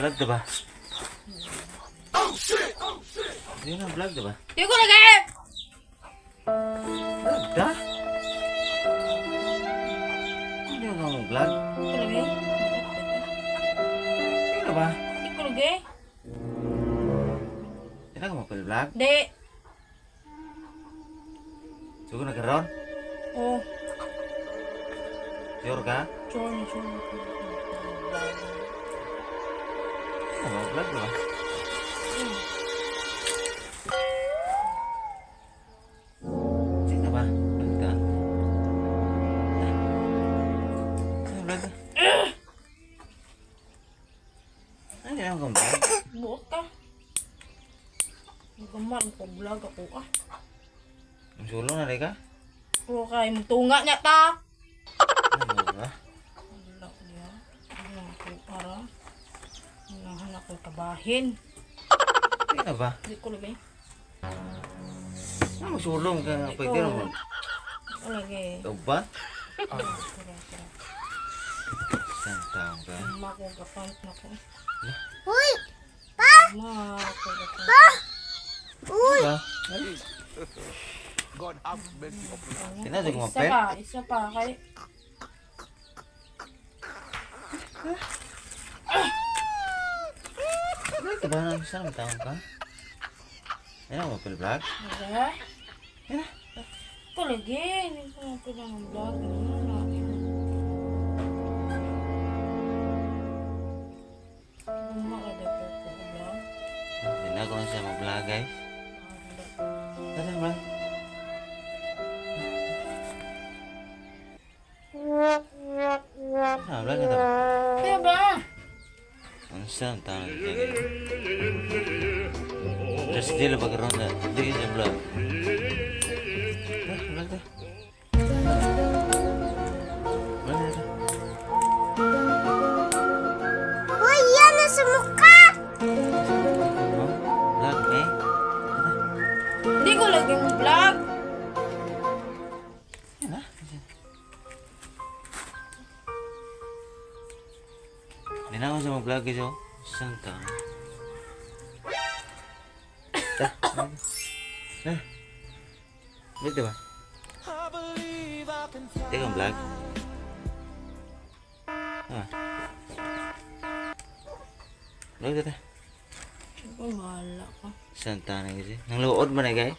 Vlog diba? Oh shit! Oh shit! Di na vlog diba? Di ko lagi! Vlog da? Hindi ka mo vlog? Di ko lagi. Di na ba? Di ko lagi. Di na ka mo vlog? Di. Sugo na karon? Oh. Sure ka? Sure, sure. Ano, vlog diba? Sino ba? Vlog ka? Sino vlog ka? Ano din ang vlog? Buot ka. Gamar ko vlog ako ah. Ang sulong na rin ka? Oo kay tunga niya ta. Ano ba? Wala niya. Ano ako para? Unahan ako kabahin. Sino ba? Di ko lagi. Ano magsulong ka? Pwede naman. Di ko lagi. Ito ba? Tara, tara. Isang taong ka? Mama ko gapant na ko. Uy! Mama ko gapant. Pa! Uy! Ba? God have mercy upon us. Sino sa Isa kumapel? pa, isa pa kay. Vlog ka ba? Isang taong ka? Ano mo vlog? Okay. Ano? Ko lagi, hindi ko mapila ng vlog. Ano na? Mama ka daw ko vlog. Hindi na ako na siya mag-vlog guys. Tara vlog. Ah, vlog na to. Kaya ba? Ang saan taong ka? Terus dia lebih ronda. Dia siya vlog. Ah, vlog ta. Vlog na to. Uy, yan nasa mukha! Oh, vlog eh. Hindi ko lagi mo vlog. Yan na. Hindi na ako sa mag-vlog guys oh. Isang taon. Ta. Eh. Vlog diba? Di ka vlog? Ah. Vlog dito. Uy, wala ka. Isang taon na kasi. Nang luod man eh guys.